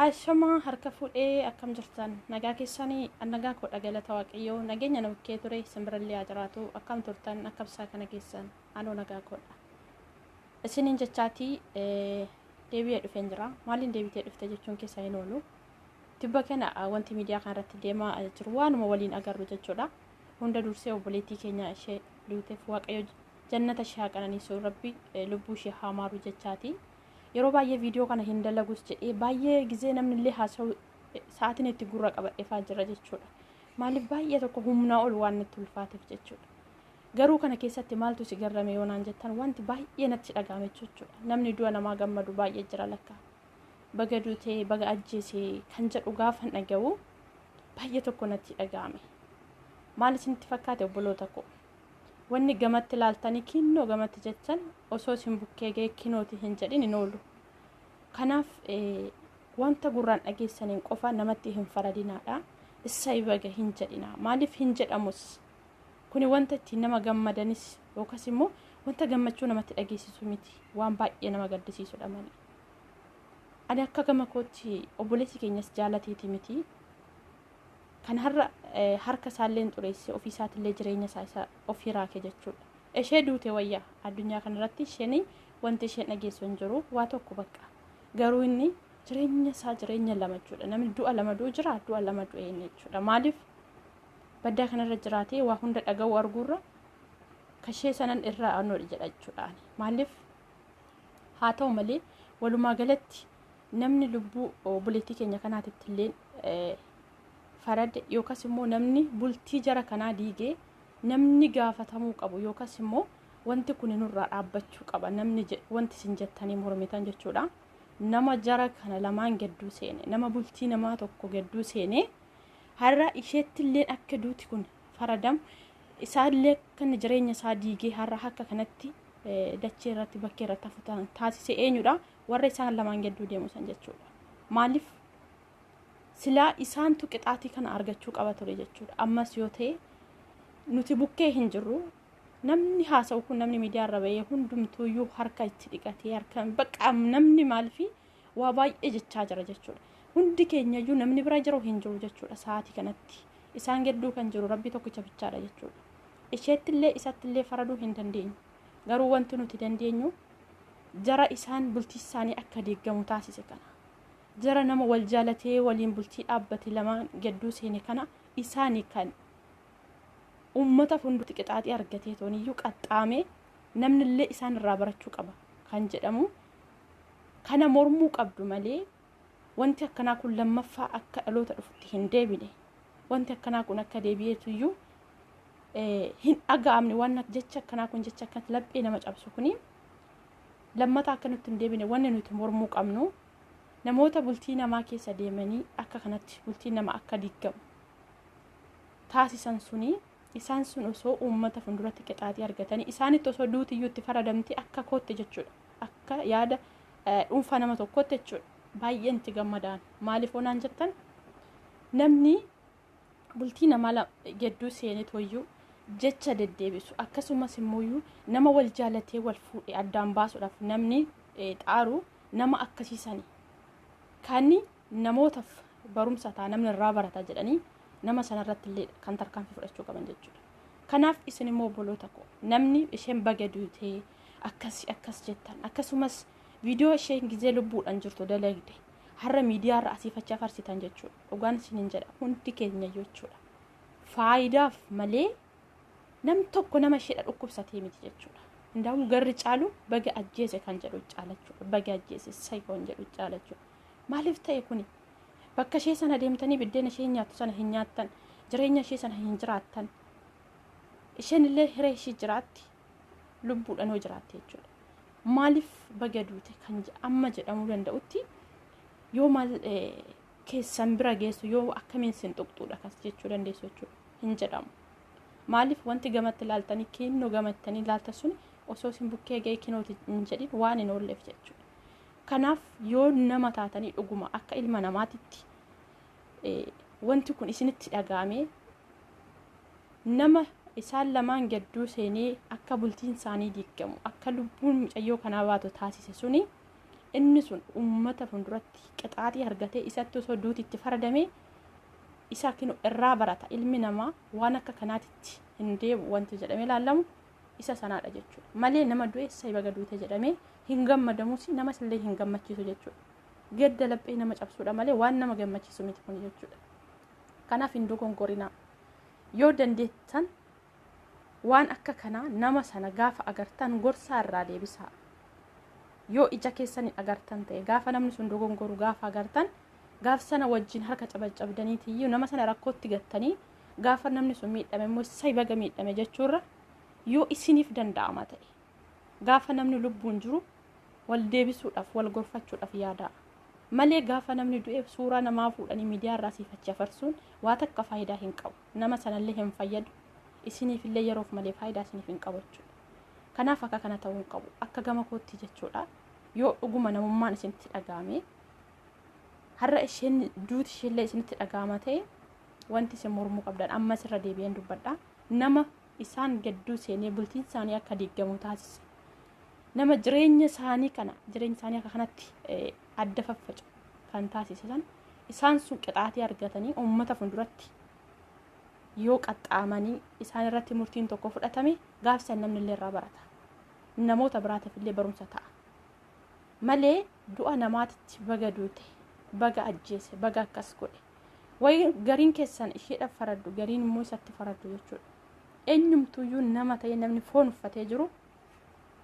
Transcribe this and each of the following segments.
Ashamaa harka fuudhee, akkam jirtan? Nagaa keessanii? Nagaa koodha, galata Waaqayyoo. Nageenya na bukkee ture simbirallee haa jiraatu. Akkam turtan? Akkam isaa kana keessan? Anoo nagaa koodha isiniin jechaatii deebi'ee dhufeen jira. Maaliin deebitee dhufte jechuun keessa hin oolu. Tibba kana wanti miidiyaa kana irratti deemaa jiru waanuma waliin agarru jechuudha. Hunda dursee obboleettii keenya ishee duuteef Waaqayyo jannata ishee haa qananiisu, Rabbi lubbuu ishee haa maaru jechaati. Yeroo baay'ee viidiyoo kana hin dalagus jedhee baay'ee gizee namni illee haasa'u sa'aatiin itti gurra qabadheefaa jira jechuudha. Maaliif? Baay'ee tokko humnaa ol waan natti ulfaateef jechuudha. Garuu kana keessatti maaltu si garrame yoo naan jettan, wanti baay'ee natti dhaga'ame jechuudha. Namni du'a namaa gammadu baay'ee jira lakka. Baga duutee, baga ajjeese kan jedhu gaafa dhaga'u baay'ee tokko natti dhaga'ame. Maal isinitti fakkaate, obboloota koo? Wanni gamatti ilaaltanii kinnoo gamatti jechan osoo isin bukkee ga'e kinooti hin jedhin hin oolu. Kanaaf wanta gurraan dhageessaniin qofa namatti hin faradinaadha. Issai, baga hin jedhina. Maaliif hin jedhamus? Kuni wanta ittiin nama gammadanis yookaas immoo wanta gammachuu namatti dhageessisu miti. Waan baay'ee nama gaddisiisudha malee. Ani akka gama kootti obboleessi keenyas jaalateeti miti. Kan har'a harka isaallee hin xureesse, ofii isaatillee jireenya isaa isa ofii raake jechuudha. Ishee duute wayya. Addunyaa kanarratti isheen wanti isheen dhageessu hin jiru waa tokko bakka. Garuu inni jireenya isaa jireenya lama jechuudha. Namni du'a lama du'u jira, du'a lama du'e inni jechuudha. Maaliif baddaa kanarra jiraatee waa hunda dhaga'uu arguurra kashee sanan irraa annoodha jedha jechuudha. Maaliif haa ta'u malee, walumaa galatti namni lubbuu obboleettii keenya kanaatitti illee farade yookaas immoo namni bultii jara kanaa diigee namni gaafatamuu qabu yookaas immoo wanti kun nurraa dhaabbachuu qaba namni wanti isin jettanii mormitan jechuudha. Nama jara kana lamaan gadduu seene, nama bultii namaa tokko gadduu seene, har'a isheetti illee akka duuti kun faradamu, isaallee akka inni jireenya isaa diigee har'a akka kanatti dachee irratti bakkee irratti hafu taasise eenyudha? Warra isaan lamaan gadduu deemu san jechuudha. Maaliif silaa isaantu qixaatii kana argachuu qaba ture jechuudha. Ammas yoo ta'e nuti bukkee hin jirru. Namni haasa'u kun, namni miidiyaa irra bahee hundumtuuyyuu harka itti dhiqatee, harka bakka namni maalifi waa baay'ee jechaa jira jechuudha. Hundi keenyayyuu namni bira jiru hin jiru jechuudha sa'aatii kanatti. Isaan gidduu kan jiru Rabbi tokkicha bichaadha jechuudha. Isheettillee isattillee faraduu hin dandeenyu. Garuu wanti nuti dandeenyu jara isaan bultii isaanii akka deeggamu taasise kana. Jara nama wal jaalatee waliin bultii dhaabbate lamaan gidduu seene kana, isaanii kan uummata fuulduratti qixaaxii argatee tooniyyuu qaxxaamee namnillee isaan irraa barachuu qaba kan jedhamu kana mormuu qabdu malee, wanti akkanaa kun lammaffaa akka dhaloota dhufutti hin deebine, wanti akkanaa kun akka deebi'eetuyyuu hin dhaga'amne, waan jecha akkanaa kun, jecha akkanatti laphee nama cabsu kuni lammata akka nutti hin deebine, wanni nuti mormuu qabnu namoota bultii namaa keessa deemanii akka kanatti bultii nama akka diigamu taasisan suni, isaan sun osoo uummata fuulduratti qixaaxii argatanii, isaanitti osoo duutiyyuu itti faradamte akka kootti jechuudha. Akka yaada dhuunfaa nama tokkootti jechuudha. Baay'een itti gammadaan. Maaliif onaan jettan, namni bultii namaa gidduu seenee toyyuu jecha deddeebisu, akkasumas immoo nama wal jaalatee wal fuudhe addaan baasuudhaaf namni xaaru, nama akkasiisanii kan namootaaf barumsa ta'a, namni irraa barata jedhanii nama sanarratti illee kan tarkaanfii fudhachuu qaban jechuudha. Kanaaf isin immoo, obboloota koo, namni isheen baga duutee akkas akkas jettan, akkasumas viidiyoo isheen gizee lubbuudhaan jirtu dalagde har'a miidiyaarra asiifachaa afarsitan jechuudha. Dhugaan isiniin jedha, hundi keenya jechuudha. Faayidaaf malee nam tokko nama isheedha dhukkubsatee miti jechuudha. Ndaa'u garri caalu baga ajjeese kan jedhu caala jechuudha. Baga ajjeese sayikoon jedhu caala jechuudha. Maaliif ta'e kuni? Bakka ishee sana deemtanii biddeena ishee nyaattu sana hin nyaattan. Jireenya ishee sana hin jiraattan. Isheen illee hiree ishee jiraatti. Lubbuudhaan yoo jiraatte jechuudha. Maaliif baga duute kan amma jedhamuu danda'utti yoo maal keessan bira geessu, yoo akkamiin sin tuqxuudha kas jechuu dandeessu jechuudha. Hin jedhamu. Maaliif wanti gamatti ilaaltanii kinnoo gamattanii ilaaltan sun osoo isin bukkee ga'e kinooti hin jedhin waan hin oolleef jechuudha. Kanaaf yoo nama taatanii dhuguma akka ilma namaatitti Wanti kun isinitti dhaga'ame, nama isaan lamaan gadduu seenee akka bultiin isaanii diigamu, akka lubbuun mucayyoo kanaa baatu taasise suni, inni sun uummata fuulduratti qixaaxii argatee isatti osoo duuti itti faradame isa kinu irraa barata. Ilmi namaa waan akka kanaatitti hin deebi'u wanti jedhamee ilaalamu isa sanaadha jechuudha. Malee nama du'e isa baga duute jedhamee hin gammadamus, namas illee hin gammachiisu jechuudha. Gadda laphee nama cabsuudha malee waan nama gammachiisu miti kun jechuudha. Kanaaf hin dogongorinaa. Yoo dandeettan waan akka kanaa nama sana gaafa agartan gorsaa irraa deebisaa. Yoo ija keessan agartan ta'e, gaafa namni sun dogongoru gaafa agartan, gaaf sana wajjin harka cabacabdaniitiyyuu nama sana rakkootti gattanii, gaafa namni sun miidhame immoo isa baga miidhame jechuurra, yoo isiniif danda'ama ta'e gaafa namni lubbuun jiru wal deebisuudhaaf, wal gorfachuudhaaf yaadaa malee, gaafa namni du'e suuraa namaa fuudhanii miidiyaa irraa siifachi afarsuun waa takka faayidaa hin qabu. Nama sanallee hin fayyadu, isiniifillee yeroof malee faayidaa isiniif hin qabu jechuudha. Kanaaf akka kana ta'uu hin qabu akka gama kootti jechuudha. Yoo dhuguma namummaan isinitti dhaga'ame, har'a isheen duuti isheellee isinitti dhaga'ama ta'e, wanti isin mormuu qabdan, ammas irra deebi'een dubbadha, nama isaan gadduu seenee bultiin isaanii akka diigamu taasise, nama jireenya isaanii kana, jireenya isaanii akka kanatti adda faffaca'u kan taasise san, isaan sun qixaatii argatanii uummata fuulduratti yoo qaxxaamanii isaan irratti murtiin tokko fudhatame, gaafsan namni illee irraa barata, namoota biraatiif illee barumsa ta'a malee, du'a namaatitti baga duute, baga ajjeese, baga akkas godhe, wayi gariin keessan isheedhaaf faraddu, gariin immoo isatti faraddu jechuudha. Eenyumtuyyuu nama ta'e, namni foon uffatee jiru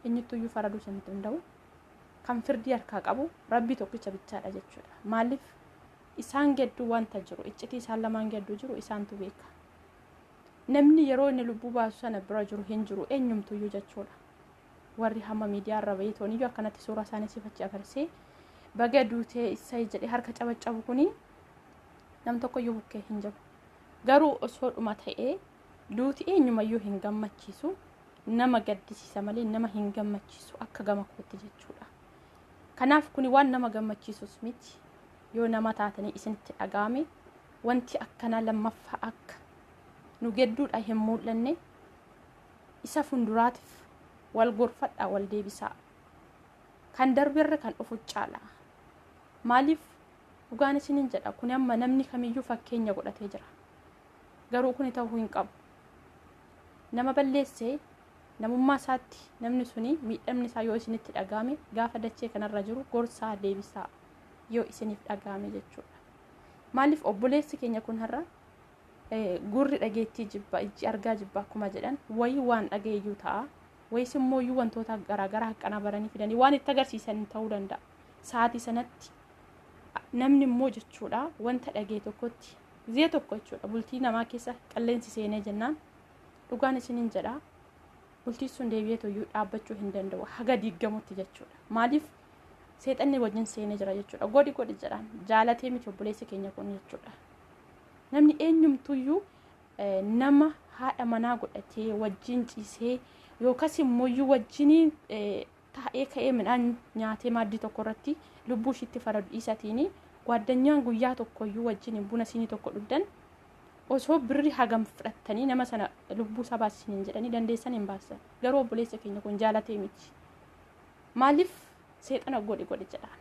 eenyuttuyyuu faraduu hin danda'u. Kan firdii harkaa qabu Rabbii tokkicha bichaadha jechuudha. Maaliif, isaan gidduu wanta jiru, iccitii isaan lamaan gidduu jiru isaantu beeka. Namni yeroo inni lubbuu baasu sana bira jiru hin jiru eenyumtuyyuu jechuudha. Warri hamma miidiyaa irra bahee tooniyyuu akkanatti suuraa isaanii sifachi afarsee baga duutee isa jedhee harka cabacabu kuni nam tokkoyyuu bukkee hin jiru. Garuu osoo dhuma ta'ee, duuti eenyumayyuu hin gammachiisu, nama gaddisiisa malee nama hin gammachiisu akka gama kootti jechuudha. Kanaaf kuni waan nama gammachiisus miti. Yoo nama taatanii isinitti dhaga'ame, wanti akkanaa lammaffaa akka nu gedduudha hin mul'anne isa fuulduraatiif wal gorfadhaa, wal deebisaa. Kan darberra kan dhufu caala. Maaliif, dhugaan isiniin jedha, kun amma namni kamiyyuu fakkeenya godhatee jira. Garuu kuni ta'uu hin qabu. Nama balleessee namummaa isaatti namni suni miidhamni isaa yoo isinitti dhaga'ame, gaafa dachee kanarra jiru gorsaa deebisaa yoo isiniif dhaga'ame jechuudha. Maaliif, obboleessi keenya kun har'a gurri dhageettii jibba, ijji argaa jibba akkuma jedhan, wayii waan dhagayeyyuu ta'a. Wayis immoo wantoota garaagaraa haqqanaa baranii fidanii waan itti agarsiisan ta'uu danda'a. Sa'aatii sanatti namni immoo jechuudha wanta dhagee tokkotti gizee tokko jechuudha bultii namaa keessa qilleensi seenee jennaan, dhugaan isiniin jedha, bultii sun deebi'eetu dhaabbachuu hin danda'u haga diigamutti jechuudha. Maaliif, seexanni wajjin seenee jira jechuudha. Godhi godhi jedhaan, jaalatee miti obboleessi keenya kun jechuudha. Namni eenyumtuyyuu nama haadha manaa godhatee wajjin ciisee yookaas immoo wajjin taa'ee ka'ee midhaan nyaatee maaddii tokko irratti lubbuu ishiitti faradu dhiisatiin, gaaddanyaan guyyaa tokkoyyuu wajjin buna siinii tokko dhugdan, osoo birri hagam fudhattanii nama sana lubbuu isaa baasisanii jedhanii dandeessan hin baasan. Garuu obboleessa keenya kun jaalatee miti. Maaliif, seexana godhi godhi jedhaan.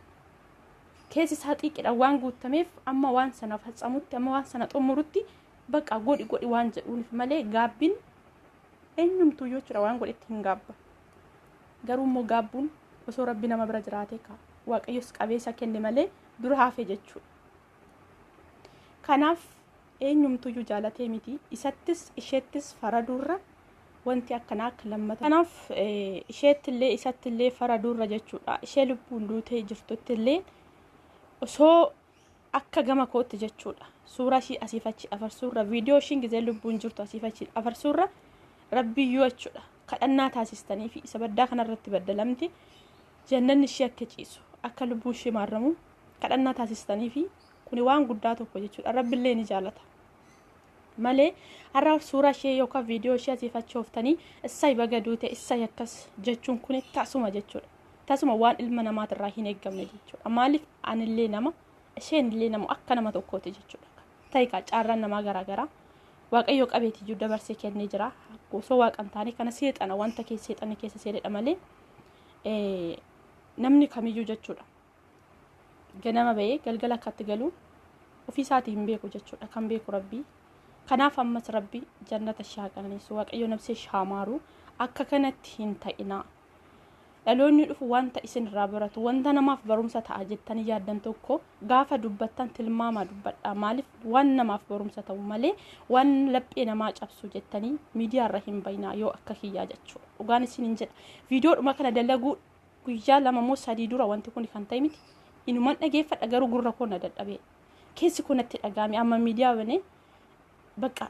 Keessi isaa xiiqidhaan waan guutameef, amma waan sana faccamutti, amma waan sana xumurutti bakka godhi godhi waan jedhuunif malee, gaabbiin eenyumtuu jechuudha waan godhetti hin gaabba. Garuu immoo gaabbuun osoo Rabbi nama bira jiraate ka Waaqayyos qabeessa kenne malee dura hafe jechuudha. Kanaaf eenyumtuyyuu jaalatee miti, isattis isheettis faraduurra wanti akkanaa akka lammata. Kanaaf isheettillee isattillee faraduurra jechuudha. Ishee lubbuun duutee jirtuttillee osoo akka gama kootti jechuudha. Suuraa ishii asiif achi afarsuurra, viidiyoo ishiin gizee lubbuun jirtu asiif achi afarsuurra, Rabbiyyuu jechuudha. Kadhannaa taasistanii fi isa baddaa kanarratti baddalamti jannanni ishee akka ciisu, akka lubbuun ishee maaramu kadhannaa taasistanii fi kuni waan guddaa tokko jechuudha. Rabbillee ni jaalata. Malee har'a suuraa ishee yookaan viidiyoo ishee asiif achi ooftanii issay baga duute, issay akkas jechuun kuni tasuma jechuudha. Tasuma waan ilma namaatirraa hin eeggamne jechuudha. Maaliif, anillee nama, isheen illee nama, akka nama tokkooti jechuudha. Ta'e kaa caarraan namaa garaagaraa. Waaqayyo qabeetiyyuu dabarsee kennee jira. Osoo waaqa hin taane kana seexana wanta keessa seexanni keessa seenedha malee namni kamiyyuu jechuudha. Ganama bahee galgala akkatti galu ofii isaatii hin beeku jechuudha. Kan beeku Rabbii. Kanaaf ammas Rabbi jannata ishee haa qananiisu. Waaqayyo nafsee ishee haa maaru. Akka kanatti hin ta'inaa. Dhaloonni dhufu wanta isin irraa baratu, wanta namaaf barumsa ta'a jettanii yaaddan tokko gaafa dubbattan tilmaamaa dubbadhaa. Maaliif waan namaaf barumsa ta'u malee waan laphee namaa cabsu jettanii miidiyaa irra hin bayinaa yoo akka kiyyaa jechuudha. Dhugaan isin hin jedha. Viidiyoodhuma kana dalaguu guyyaa 2 moo 3 dura wanti kun kan ta'e miti. Inuman dhageeffadha garuu gurra koo na dadhabee. Keessi koo natti dhaga'ame amma miidiyaa banee bakka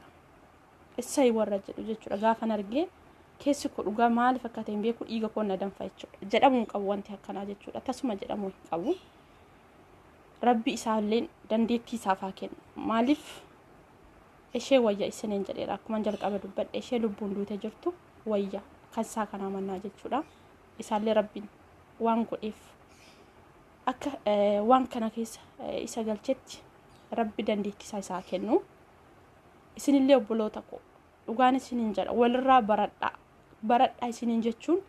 Essay warra jedhu jechuudha gaafan argee keessi koo dhugaa maaliif akka ta'e hin beeku dhiiga koo na danfa jechuudha. Jedhamuu hin qabu wanti akkanaa jechuudha. Tasuma jedhamuu hin qabu. Rabbi isaallee dandeettii isaaf haa kennu. Maaliif ishee wayya isiniin jedheera akkuma jalqaba dubbadhe ishee lubbuun duute jirtu wayya kan isaa kanaa mannaa jechuudha. Isaallee rabbiin waan godheef akka waan kana keessa isa galchetti rabbi dandeettii isaa isaa kennu. Isinillee obboloota koo dhugaan isiniin jedha walirraa baradhaa baradhaa isiniin jechuun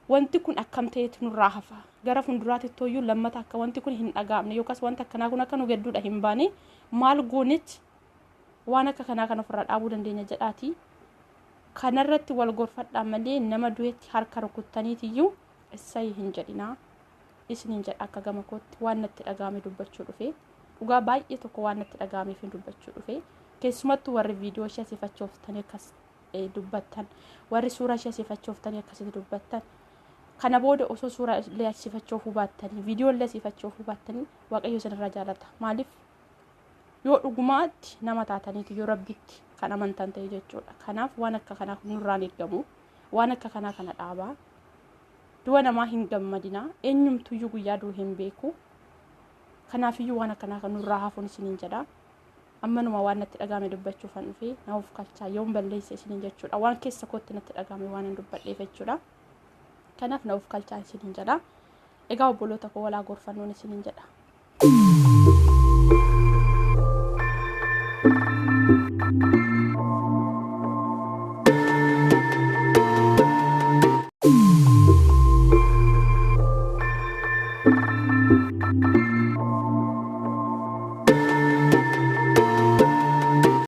wanti kun akkam ta'etu nurraa hafa gara fuulduraatti tooyyuu lammata akka wanti kun hin dhaga'amne yookaas wanta akkanaa kun akka nu gedduudha hin baane maal goonetti waan akka kanaa kan ofirraa dhaabuu dandeenya jedhaatii kanarratti wal gorfadhaa malee nama du'etti harka rukuttaniitiyyuu issayi hin jedhinaa isiniin jedha akka gama kootti waan natti dhaga'ame dubbachuu dhufe. Dhugaa baay'ee tokko waan natti dhaga'ameef dubbachuu dhufe. Keessumattuu warri viidiyoo ishee asifachooftanii akkas dubbattan, warri suuraa ishee asifachooftanii akkasitti dubbattan. Kana booda osoo suuraa illee asifachoofuu baattanii, viidiyoo illee asifachoofuu baattanii Waaqayyo isinirraa jaalata. Maaliif yoo dhugumaatti nama taataniitu yoo rabbitti kan amantan ta'e jechuudha. Kanaaf waan akka kanaa kun nurraan eeggamu. Waan akka kanaa kana dhaabaa. Du'a namaa hin gammadinaa. Eenyumtuyyuu guyyaa du'u hin beeku. Kanaafiyyuu waan akkanaa kan nurraa hafuun isiniin jedha. Ammanuma waan natti dhaga'ame dubbachuufan dhufe na of kalchaa yoon balleesse isiniin jechuudha. Waan keessa kootti natti dhaga'ame waan hin dubbadheef jechuudha. Kanaaf na of kalchaa isiniin jedha. Egaa obboloota koo walaa gorfannoon isiniin jedha.